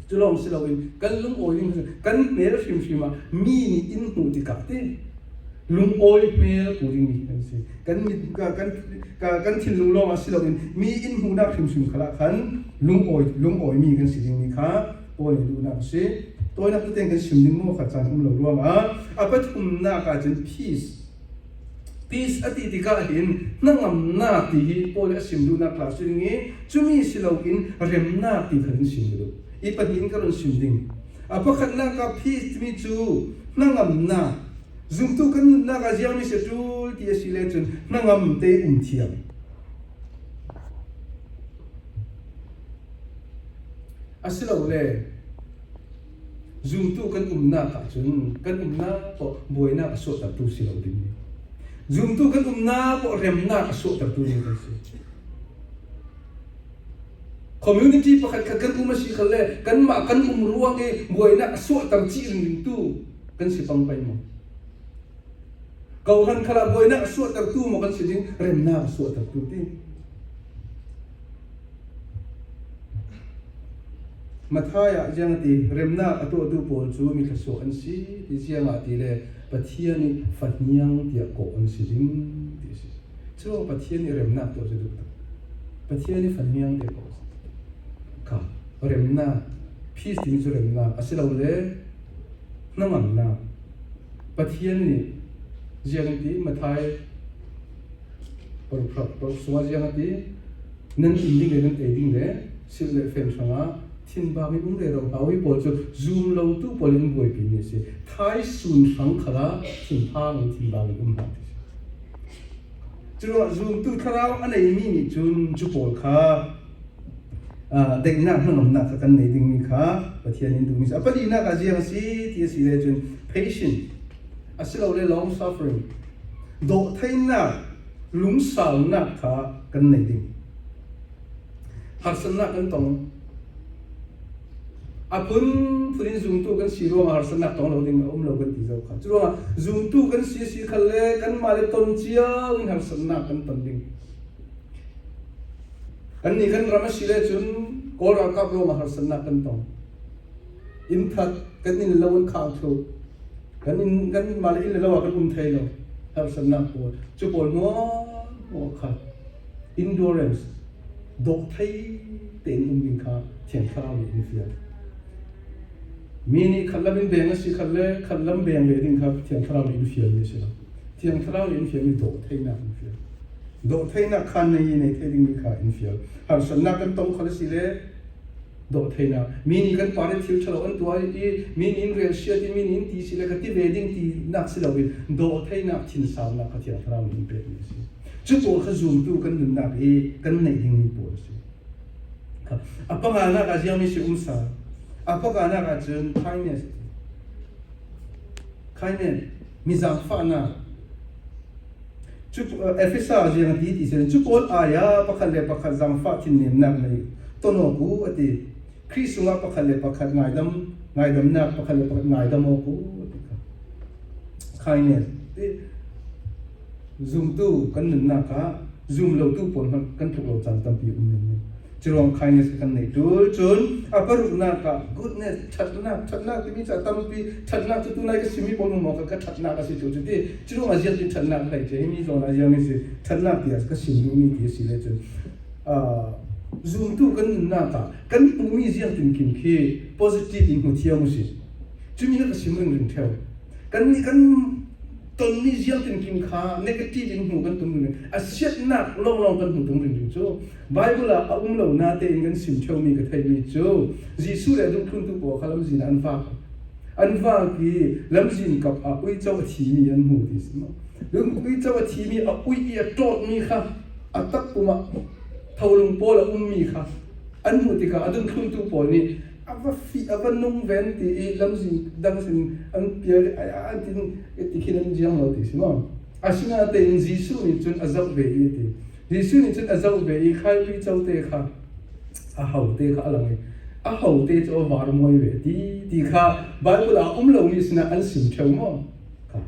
Cu lawng si loin kan lungawi ding kan hmel hrimhrim ah mi nih in hmuh tikah ti lungawi hmel pu dingmi kan si. Kan mit kan kan thinlung lawng ah si loin mi in hmuhnak hrimhrim khala khan lungawi lungawimi kan si dingmi kha Paul nih duhnak a si. Tawinak tete kan sim ding maw kha caan um lo ruangah a pathumnak ah cun peace. Peace a ti tikah hin hnangamnak ti hi Paul nih a sim duhnak hla si ding i cumi si loin remnak ti khan in sim ka duh. I pahnih in ka run sim ding. A pakhatnak ah peace timi cu hnangamnak, zumtu kan nunnak ah ziangmi si ṭul ti a si le cun hnangam te um thiam. Asilole Zumtu kan umnak ahcun kan umnak poah buainak a sawhtertu si lo ding. Zumtu kan umnak poah remnak a sawhtertu ding kan si. Community pakhat khat kan um a si khal le kanmah kan um ruang i buainak a sawhter chih ringtu kan si pang pai maw? Kohan khala buainak a sawhtertu maw kan si ding remnak a sawhtertu ti. Matthai ah ziang a ti, remnak a tuahtu pawl cu mi thluachuak an si ti ziang ah ti le Pathian nih fahniang tiah kawh an si ding ti a si. Cu Pathian nih remnak tuah cu duh tuk. Pathian nih fahniang tiah kawh a si. Kha remnak, peace timi cu remnak asilole hnangamnak. Pathian nih ziang an ti Matthai paruk sungah ziang a ti nan inn ding le nan ei ding le silh le fen hrangah thinbang in um rero hna ui pawl cu zum lotu pawl in buaipi mi a si thai sun hrang khala thinphang in thinbang in um hna ti si cu zumtu thlarau a neimi nih cun cu pawl kha daihnak hnangamnak kha kan nei dingmi kha Pathian in duhmi a palinak ah ziang si ti a si le cun patient asilole long suffering dawhtheinak lungsaunak kha kan nei ding harsatnak kan tong a phunphun in zumtu kan si ruangah harsatnak tong lo ding a um lo kan ti zo kha cu ruangah zumtu kan si si khal le kanmah le ton cio in harsatnak kan ton ding kan nih kan ram a si le cun Kawl ralkap ruangah harsatnak kan tong inn that kan inn lo an khang thlu kan inn kan mah le inn le lo ah kan um thai lo harsatnak pawl cu pawl hmuah kha endurance dawh thei tein um ding kha Thiang Thlarau nih in fial mi nih khat lam in beng a si khat le khat lam beng ve ding kha Thiang Thlarau nih in fial mi a si lo Thiang Thlarau nih in fial mi dawh theinak in fial dawh theinak kha nei nei thei ding mi kha in fial harsatnak kan tong khal a si le dawh theinak mi nih kan par i thil ṭhalo an tuah i mi nih in rel sia ti mi nih in ti si le ka ti ve ding ti nak si loin dawh theinak thinsaunak kha Thiang Thlarau nih in pekmi a si cu pawl kha zumtu kan nunnak i kan neih dingmi pawl a si a panganak ah ziangmi si um sa a panganak ah cun kindness kindness mi zaangfahnak Cu Efesa ziang a ti ti sin cu pawl ai ah pakhat le pakhat zaangfah thinnemnak nei ton awk u a ti. Khrih sungah pakhat le pakhat ngaidam ngaidamnak pakhat le pakhat ngaidam awk u a ti kha. Kindness ti zumtu kan nunnak ah zum lotu pawl hmanh kan tluk lo caan tampi um men men. Curuang kindness kha kan nei tul. Cun a paruknak ah goodness, ṭhatnak, ṭhatnak timi cu a tampi. Ṭhatnak cu tunai ka simi pawl maw ka ṭhatnak a si cu ti. Curuang ah ziak ti ṭhatnak hlei ce himi zawn ah ziang si ṭhatnak ti ah ka sim duhmi ti a si le cun zumtu kan nunnak ah kan hmuhmi ziang tinkim khi positive in hmu thiam usih. Cumi kha ka sim ringring ṭheo. Kan nih kan tonmi ziang tinkim kha negative in hmu kan tum ringring. A siatnak lawnglawng kan hmu tum ringring cu. Bible ah a um lo natein kan sim ṭheomi ka theihmi cu Jesuh le a dungthluntu pawl kha lamzin ah an vak. An vak i lamzin kap ah uico a thimi an hmu ti si maw? Uico a thimi a ui i a ṭawtmi kha a takpum ah tholung pawl a ummi kha an hmuh tikah a dungthluntu pawl nih a va fih a va nung ven ti i lamzin dang sin an pial i ai tin ti khin an jiang lo ti si maw? Asinain Jesuh nih cun a zoh ve i a ti. Jesuh nih cun a zoh ve i khai uico te kha a hote kha a lang i a hote cu a var muai ve ti ti kha Bible ah um lomi sinah an sim ṭheo maw? Kha.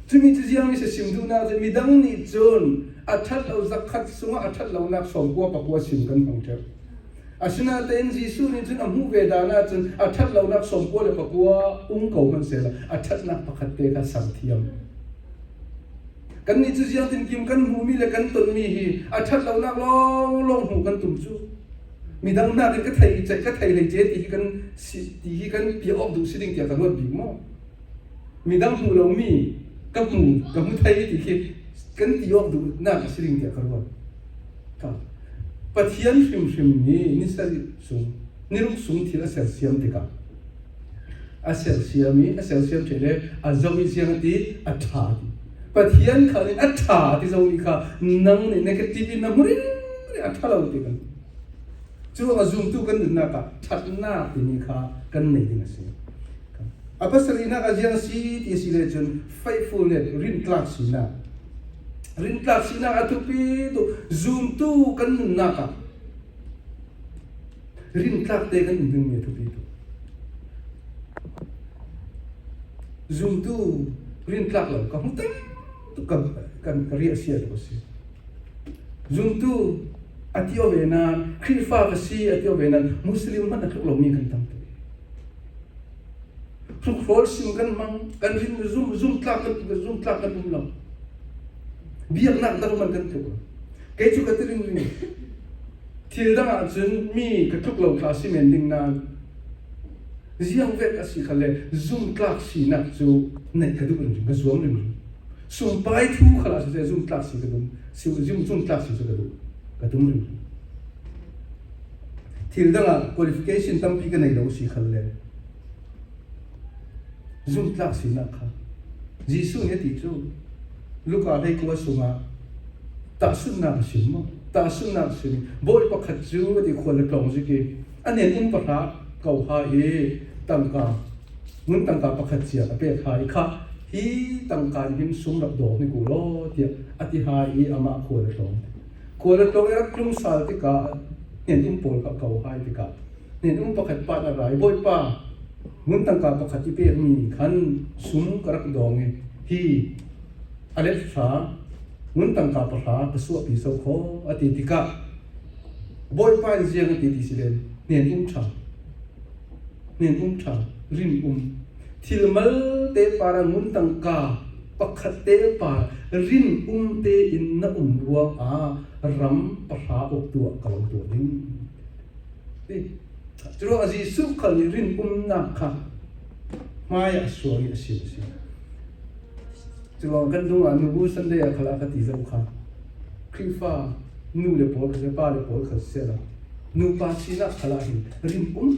Cumi cu ziang nih sim duhnak cu midang nih cun a ṭhat lo zakhat sungah a ṭhat lonak sawmkua pakua sim kan hmang ṭheo. Asinain Jesuh nih cun a hmuh ve dan ahcun a ṭhat lonak sawmkua le pakua um ko hmanhsehlaw a ṭhatnak pakhat te kha ser thiam. Kannih cu ziang tinkim kan hmuhmi le kan tonmi hi a ṭhat lonak lawnglawng hmuh kan tum cu. Midang nakin ka thei ka thei hlei ce ti hi kan ti hi kan piah awk duh si ding tiah ka ruat bik maw? Midang hmuh lomi ka hmu ka hmu thei ti khi kan ti awk duhnak a si ding tiah ka ruat. Pathian hrimhrim nih ni sarih sung niruk sung thil a sersiam tikah a sersiam i a sersiam ṭhe le a zoh i siang a ti a ṭha ti Pathian kha nih a ṭha ti zomi kha nang nih negative in na hmu ring a ṭha lo ti kan cu a zumtu kan nunnak ah ṭhatnak timi kha kan nei ding a si. A pasarihnak a ziang si ti si le cun faithfulness, rintlak sinak, rintlak sinak a thupi tu zumtu kan nunnak ah Rintlak te kan um dingmi a thupi tuk. Zumtu rintlak lo ka hmu tam tuk kan kan riah sia tuk a si. Zumtu a tio ve nain Khrihfa ka si a tio ve nain Muslim hmanh a tluk lomi kan tam tuk. Hrukhrol sim kan hmang, kan rin zum zumtlak kan zumtlak kan um lo. Biaknak dang man kan tluk lo. Kei cu ka ti ring ring. Thil dang ahcun mi ka tluk lo thla si men ding nain ziang vek a si kha le zumtlak sinak cu neih ka duh ringring, ka zuam ringring. Sumpai thu kha lah siseh zumtlak si ka dum, zumtlak si cu ka duh, ka tum ringring. Thil dang ah qualification tampi ka nei lo si khal le zumtlak sinak kha Jesuh nih a ti cu Luka hlei kua sungah tahsunnak a sim maw? Tahsunnak a sim. Bawi pakhat cu a ti khual le tlawng zik i a nen um pahra ko ha i tangka ngun tangka pakhat cia a pek ha i khah hi tangka in hin sum rak dawk ni ku law tiah a ti ha i amah khual a tlawng. Khual a tlawng i rak tlung sal tikah hnen um pawl kha ko hai tikah hnen um pakhat pa na ra i bawipa ngun tangka pakhat i pekmi khan sum ka rak dawng i hi a let hra ngun tangka pahra ka suahpi so kho a ti tikah bawipa in ziang a ti ti si len hnen um ṭha hnen um ṭha rin um thil mal te para ngun tangka pakhat te par rin um te in na um ruang ah ram pahra uk tuah ka lo tuah ding cu a Jesuh khal nih rin umnak kha hmai ah sual i a sim a si. Curuang kan lung ah nubu Sunday ah khala ka ti zau kha. Khrihfa nu le pawl kha pa le pawl kha sela nupa sinak khala hin rin um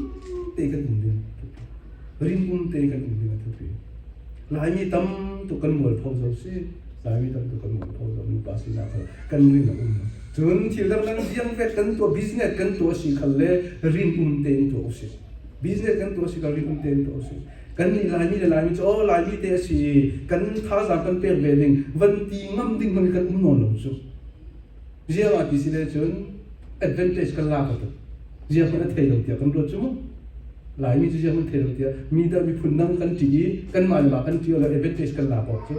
te kan um ding rin um te kan um ding a thupi. Laimi tam tuk kan mualpho zo si. Laimi tam tuk kan mualpho zo nupa sinak khala kan rin a um. Cun thil dangdang ziang vet kan tuah business kan tuah si khal le rin um tein tuah usih. Business kan tuah si khal rin um tein tuah usih. Kan nih Laimi le Laimi cu aw Laimi te a si kan thazaang kan pek ve ding van ti ngam ding hmanh kan um nawn lo cu. Ziang ah ti si le cun advantage kan la ko tuk. Ziang hmanh a thei lo tiah kan ruat cu mu. Laimi cu ziang hmanh thei lo tiah mi dah miphun dang kan ṭih i kanmah le mah kan ṭih lo advantage kan la ko cu.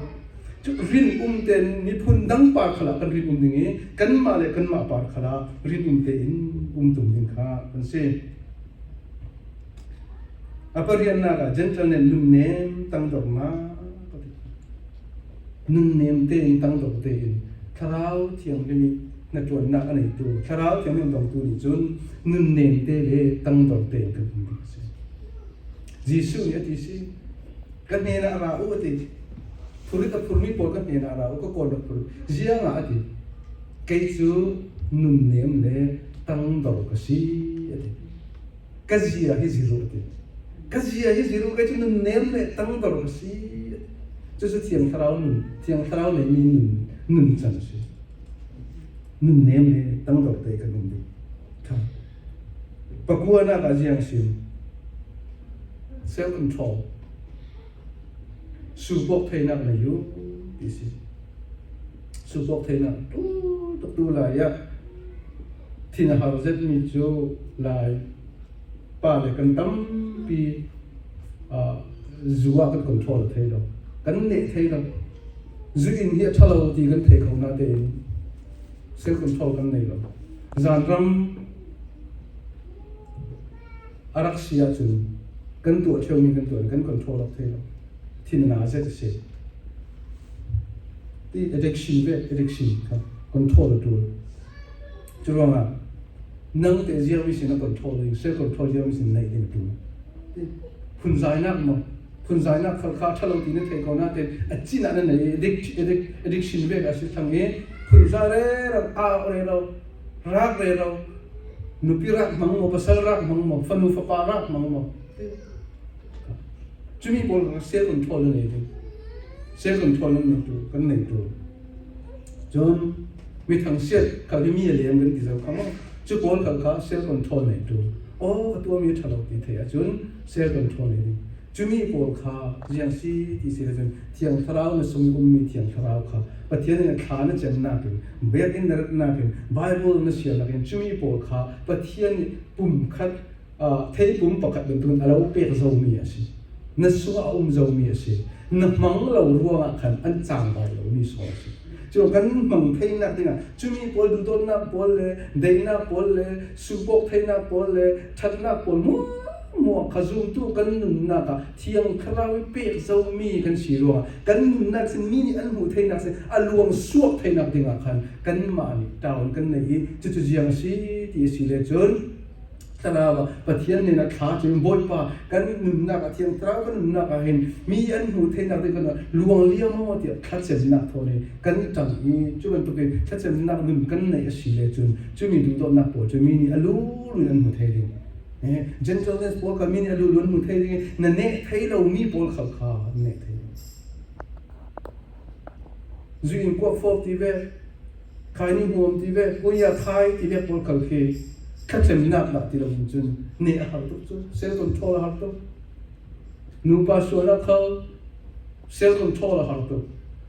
Cu rin um tein miphun dang par khala kan rin um ding i kanmah le kanmah par khala rin um tein um tum ding kha kan si. A pariatnak ah gentleman nunnem tangdornak ka ti. Nunnem tein tangdor tein thlarau thianghlim i hnaṭuannak a neitu thlarau thianghlim dongtu nih cun nunnem te le tangdor tein kan um ding a si. Jesuh nih a ti si, ka hnen ah ra u a ti. Phurit a phurmi pawl ka hnen ah ra u, ka kawl rak phur. Ziang ah a ti. Kei cu nunnem le tangdor ka si a ti. Ka zia hi ziru a ti. Ka zia hi ziru, kei cu nunnem le tangdor ka si. Cucu Thiang Thlarau nun, Thiang Thlarau neimi nun, nun can a si. Nunnem le tangdor te kan um ding. Tha. Pakuanak ah ziang sim. Self control. Supok theinak na yu ti si. Supok theinak tu tuk tu lai ah thin a har zetmi cu lai pa le kan tampi zu ah kan control a thei lo. Kan neh thei lo. Zu in hi a ṭhalo ti kan thei kho natein self control kan nei lo. Zanram a rak si ahcun kan tuah ṭheomi kan tuah kan control awk thei lo. Thin a na zet a si. Ti addiction ve addiction kha control a ṭul. Cu ruangah nang te ziarmi sin a control ding, self control ziarmi sin neih ding a ṭul. Phunzainak maw phunzainak khal kha ṭhalo ti na thei ko natein a cin ah na nei i addiction ve ka si thang i phunza re rak au re lo rak re lo nupi rak hmang maw pasal rak hmang maw fanu fapa rak hmang maw cumi pawl self control na nei ding self control nan nei tu kan nei tu cun mi thangsiat khal hi mi a lem kan ti zo kha maw cu pawl khal kha self control nei tu aw ka tuah mi a ṭhalo ti thei ahcun self control nei ding cumi pawl kha ziang si ti si cun Thiang Thlarau na sung i ummi Thiang Thlarau kha Pathian in a thla na cemnak in biakinn na ratnak in Bible na siarnak in cumi pawl kha Pathian nih pumkhat theipum pakhat bantukin a lo pek zomi a si na sungah a um zomi a si na hmang lo ruangah khan an cangbai lomi sawl a si cu kan hmang theinak dingah cumi pawl duhdawtnak pawl le daihnak pawl le supawk theinak pawl le ṭhatnak pawl muah kha zumtu kan nunnak ah Thiang Thlarau i pek zomi kan si ruangah kan nunnak sin mi nih an hmuh theinak sin a luang suak theinak dingah khan kanmah nih taun kan nei i cucu ziang si ti a si le cun Thlarau ah Pathian nih a thla cu Bawipa kan nunnak ah Thiang Thlarau kan nunnak ah hin mi an hmuh theinak ding kan luang liam maw tiah thlacamnak thawn in kan ṭang i cu bantuk in thlacamnak nun kan neih a si le cun cu mi duhdawtnak pawl cu mi nih a lu in an hmu thei ding gentleness pawl kha mi nih a lu an hmu thei ding na neh thei lomi pawl khal kha neh thei zu in kuak fawk ti ve Khai ni huam ti ve, kunya khai ti ve pawl khal khi thlacamnak dah ti lo in cun ne a har tuk cu self control a har tuk. Nupa sual a khal self control a har tuk.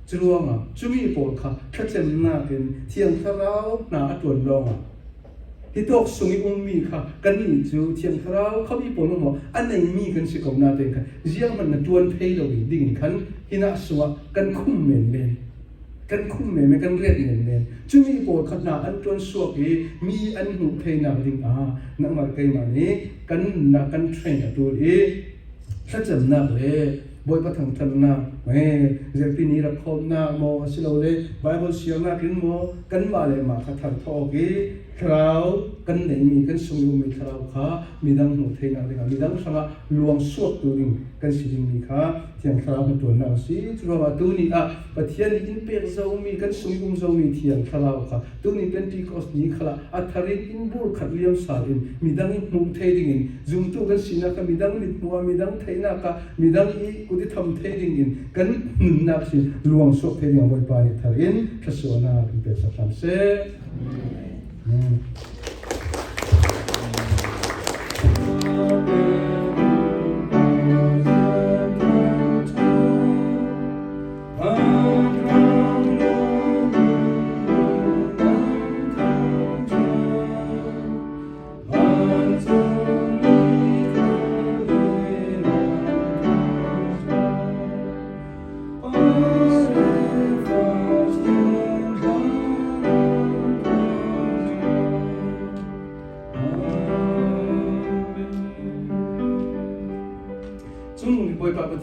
Cu ruangah cumi pawl kha thlacamnak in Thiang Thlarau hna a ṭuan lawngah hi tawk sung i ummi kha kannih cu Thiang Thlarau khabi pawl maw a neimi kan si ko natein khan ziang hmanh na ṭuan thei lo i ding khan hinah sungah kan khum menmen. Kan khum men kan riat men cumi pawl kha hna an ṭuan suak i mi an hmuh theinak ding ah nangmah keimah nih kan nunnak kan train a ṭul i thlacamnak le Bawipa thangṭhatnak zerpi ni rak khawmnak maw asilole Bible siarnak in maw kanmah le mah kha thar thawk i thlarau kan neihmi kan sung i ummi thlarau kha midang hmuh theinak dingah midang hrangah luang suaktu ding kan si dingmi kha Thiang Thlarau hnaṭuannak a si. Curuangah tuni ah Pathian nih in pek zomi kan sung i um zomi Thiang Thlarau kha tuni Pentecost ni khala a thar in in bur khat liam sal in midang i hmuh thei dingin zumtu kan sinak kha midang mit hmuh ah midang theihnak ah midang i kut i tham thei dingin kan nunnak sin luang suak thei ding Bawipa nih thar in thluachuahnak in pek sak hram seh. Amen.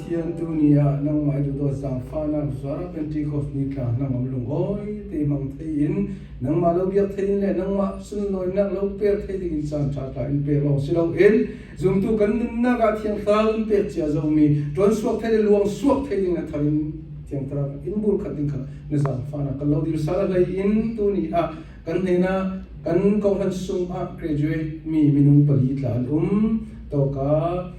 Pathian tuni ah nangmah i duhdawt zaangfahnak zuar Pentecost ni tla hnangam lungawi te hmang thei in nangmah lo biak thei in le nangmah sunlawinak lo pek thei ding in caan ṭha tla in pek lawng si loin zumtu kan nunnak ah Thiang Thlarau in pek cia zomi ṭuan suak thei le luang suak thei ding a thar in Thiang Thlarau in bur khat ding kha na zaangfahnak kan lo dil sal a hlei in tuni ah kan hnenah kan kawhhran sung ah graduate mi minung pali tla an um toka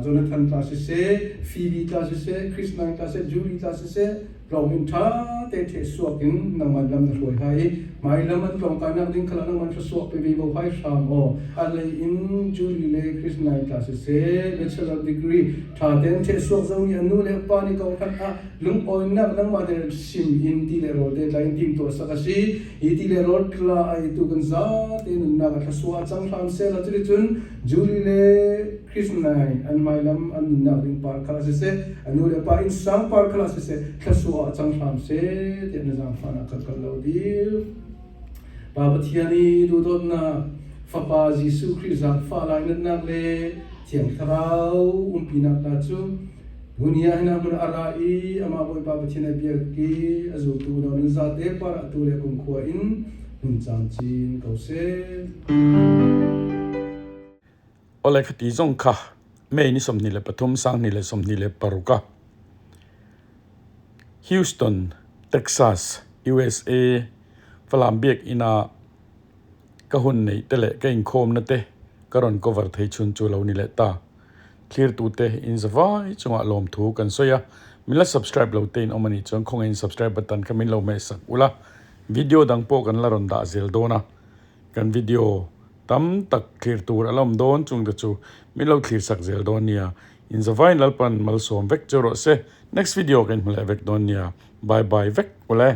Jonathan tla siseh Phoebe tla siseh Chris Nai tla siseh Julie tla siseh tlawng in ṭha te the suak in nangman lam na hruai hai i mai lam an tlawng kai nak ding khala nangman hra suak pe ve bo hai hram aw a lei in Julie le Chris Nai tla siseh bachelor degree ṭha ten the suak zo ni an nu le pa ni ko khat ah lungawinak nangmah te sim in ti le rawl te tla in timtuah sak a si hi ti le rawl tla ai tu kan za te nunnak a thlasua cang hram seh la cuticun Julie le Chris nai an hmailam an nunnak ding par khala siseh a nu le pa in sang par khala siseh thlasua cang hram seh tiah na zaangfahnak kan kal lo dil Pa Pathian i duhdawtnak Fapa Jesuh Khrih zaangfah lai natnak le Thiang Thlarau umpinak hna cu Dunia hin hmun a ra i amah Bawipa Pathian a biak i a zultu unau nan zate par atu le kumkhua in hmun camcin ko seh. Awle khati zong kha May ni 23 2026 ah Houston, Texas, USA Falam biakinn ah ka hun neih te le ka inkhawmna te ka rawn cover thei chhun chu lo ni leh ta. Thlirtute in zavai chungah lawmthu kan sawi a, min la subscribe lo te in awm a nih chuan khawngaihin subscribe button kha min lo hmeh sak ula, video dang pawh kan la rawn dah zel dawn a, kan video tam tak thlir tur a la awm dawn chung te chu min lo thlir sak zel dawn nia, in zavaiin Lalpan malsawm vek chu rawh se, next video ka inhmu leh vek dawn nia, bye bye vek ule.